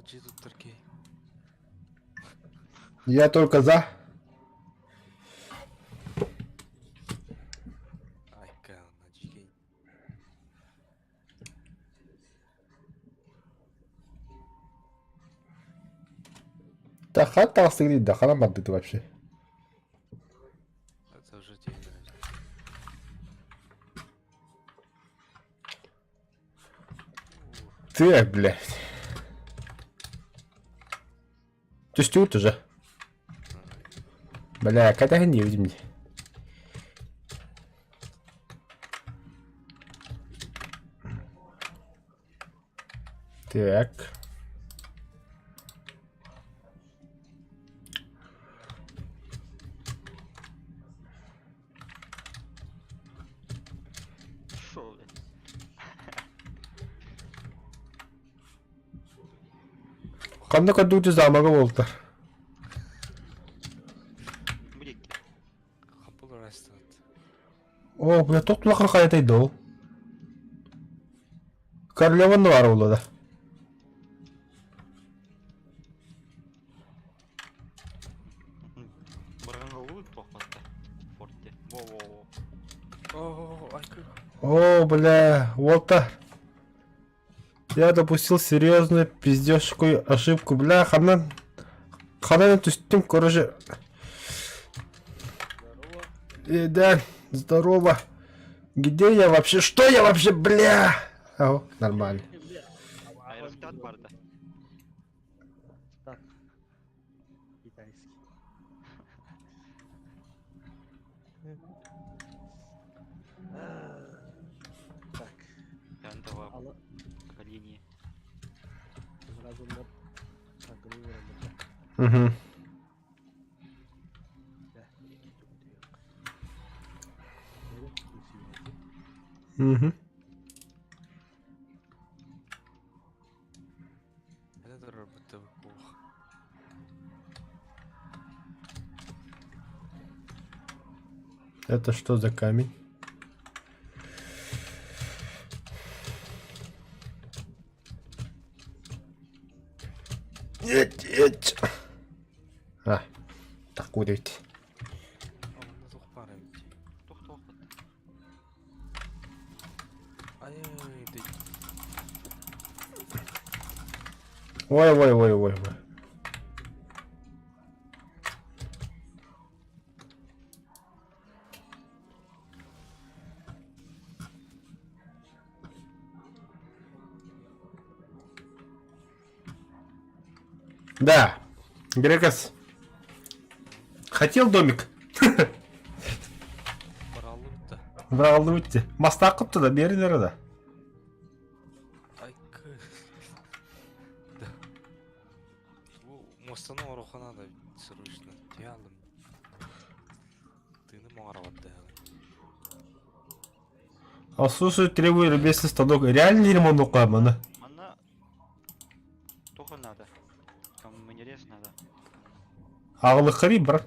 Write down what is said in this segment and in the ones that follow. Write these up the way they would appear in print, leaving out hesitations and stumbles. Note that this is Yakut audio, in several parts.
Дьиэ туттар киһи. Я только за. Айка, на дьиэ. Да хат таҕыстыгын да ханан бардыт вообще? Это уже тебе Ты, блядь. Түстүүр уже. Бля, кэтэһин диэбитим дии. Так. Шо, блядь? Ханна көрдүүтү замога буолтар. Будет. Хапыл растет. О, бля, туох тулахан хайатай да ол? Королева баар буолла да. Бырган туохпатта. Форте. Во-во-во. О, айка. О, бля, вот-то. Я допустил серьезную пиздежскую ошибку, бля, ханан. Ханан түстүм, короче. Здорово. Да, здорово. Где я вообще? Что я вообще, бля? О, нормально. Аэростат барда. Так. Китайский. Так, Тантова ала поколение. сразу мод танкını vuralım. Угу. Да. Угу. Это будто бы плохо. Это что за камень? Эть, эть. А, так курить. Онно туох баар эбит. Туох туохпатта. Ай-яй-яй, дэй. Ой, ой, ой, ой, ой. Да, Грекос. Хотел домик? Бараллыбыт да. Быраллыбыт Мастаакып да берилер да. Айка. Да. Бу муостаны оҥоруохха наада срочно. Тиэ алдым. Тыыным оҥоробот да. А слушай, требую ремесленный станок. Реально ремонт маны? Манна туох надо. Каменерез надо. Аҕылыххари бар.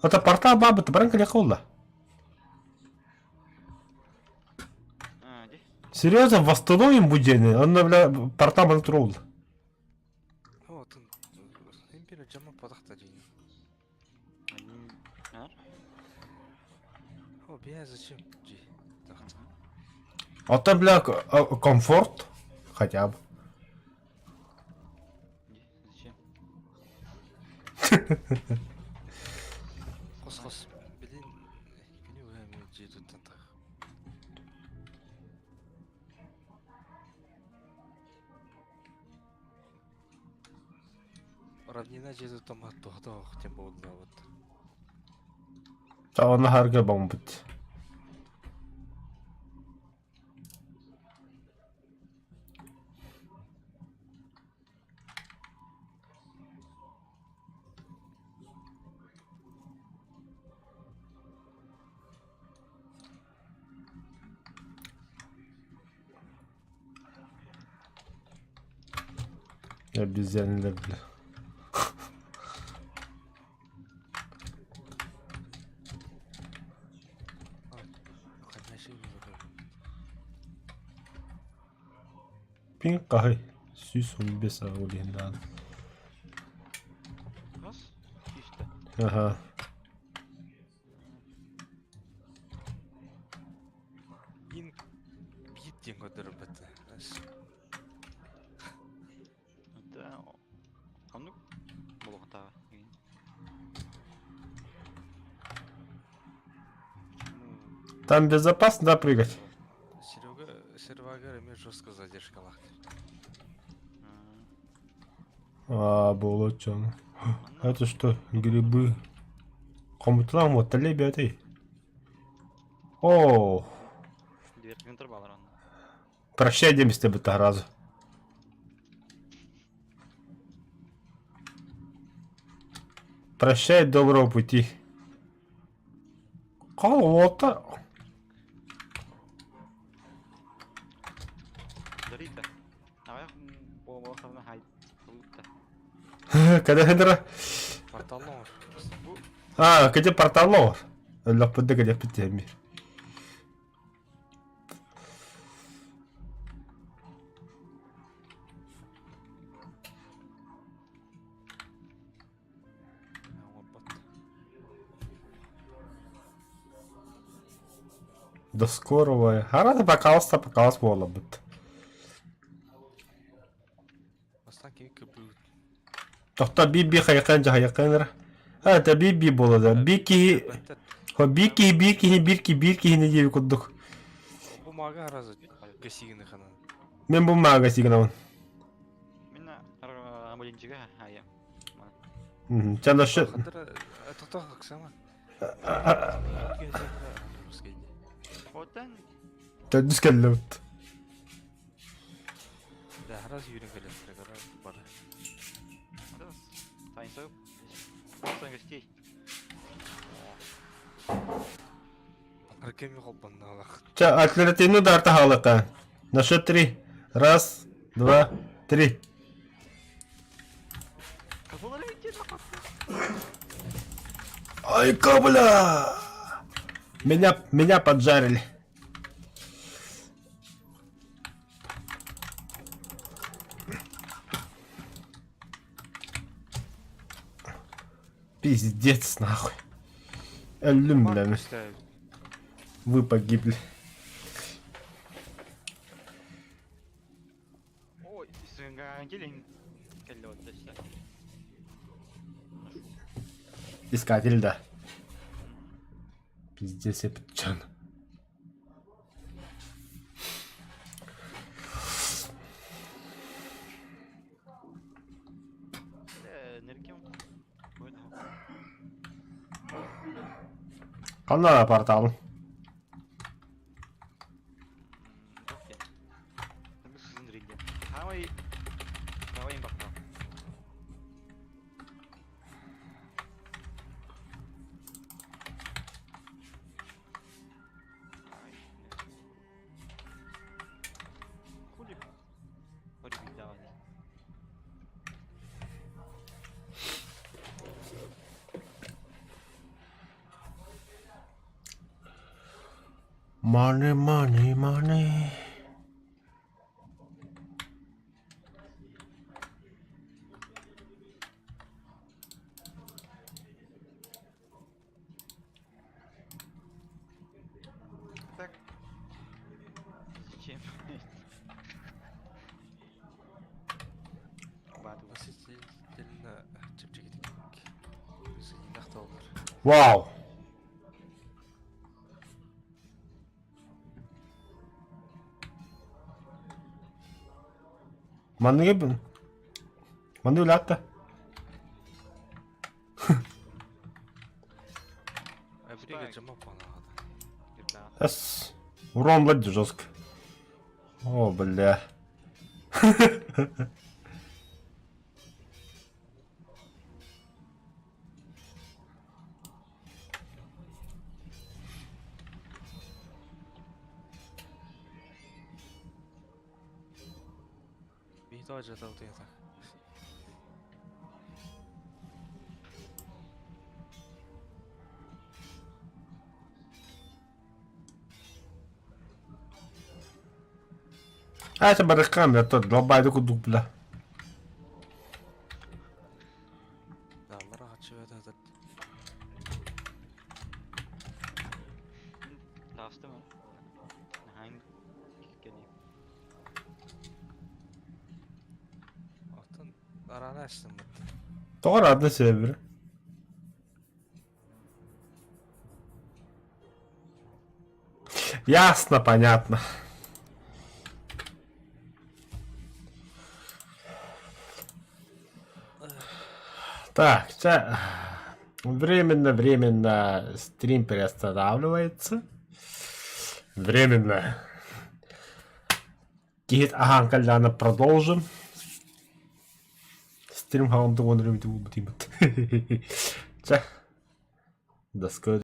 Ата портал баабыт баран кэлэ холла. А, ди. Серьезно, восстановим будильник? Он, бля, портал маны турул. О, тын. Империя жама падахта дии. Они... А? О, бля, зачем? Дии. Тахта. А то, бля, комфорт хотя бы. Ди, зачем? Хос-хос. Блин, күнү быһа дьиэ туттан тах. Равнина дьиэ туттан туһата ох диэн буоллаабыт. Оны харга бомбут. Обезьяны, бля. Ханна ши Пин кахай. 115 ол иһин даҕаны. Хас? Сүүстэ. Аха. Мин биир диэн көрдөрөрбөт. Да, оннук буолуохтааҕа. Там безопасно, да, прыгать? Серега, сервагар эмиэ жестко задержкалаах. А, болочон. Это что, грибы? Хомутулаах муотталей бэтэй. О, Дверь балар онно. прощай демисте быта сразу. Прощай, доброго пути. Кого-то. Дарита. Давай буолуохтарына хай лутта. Когда хендера? Порталлар. Бу А, где портал Өллөхпүт да кэлиэхпит диэммир. До скорого. Арада пожалуйста, пожалуйста, буолабыт. Бастаан кини кыбыыбыт. Тохто би-би хайакан жахайакан А, это би-би буола да. Би киһи, би киһи, би киһи, бир киһи, биир киһини диэби курдук. Бу мага разы гасигины ханан. Мен бу мага сигнабын. Мин амулинчига хайа. Чан ошо Тохто Оксана. Отан Төрдүс кэллэбит. Да, раз юрин кэлэстэр бар. Тайнсо. гостей. Аркеми холбаннаалах. Ча, альтернативный удар таһаалыка. На счет три. Раз, два, три. Ай, кобля! Меня поджарили. Пиздец, нахуй. Өллүм, бля. Вы погибли. Ой, келин кэллэ Искатель, да. Пиздец, я пчан. Ханна портал. Money, money, money. Так. Зачем? Вау! Манныгы Манны үлээтта. Эс. Урон, блядь, жестко. О, бля. А это барыккан, бля, тот долбайды курдук, бля. Даллар ачып это. Таҕыстым Наһаа кэлиим. Оттон арана астыммыт. Тоҕо радно себебiri. Ясно, понятно. Так, ча- временно, временно стрим приостанавливается. Временно. Киһит аһаан кэллэҕинэ продолжим. Стрим хаҕын тугун өрүмүтү булбут Чэ, до скорого.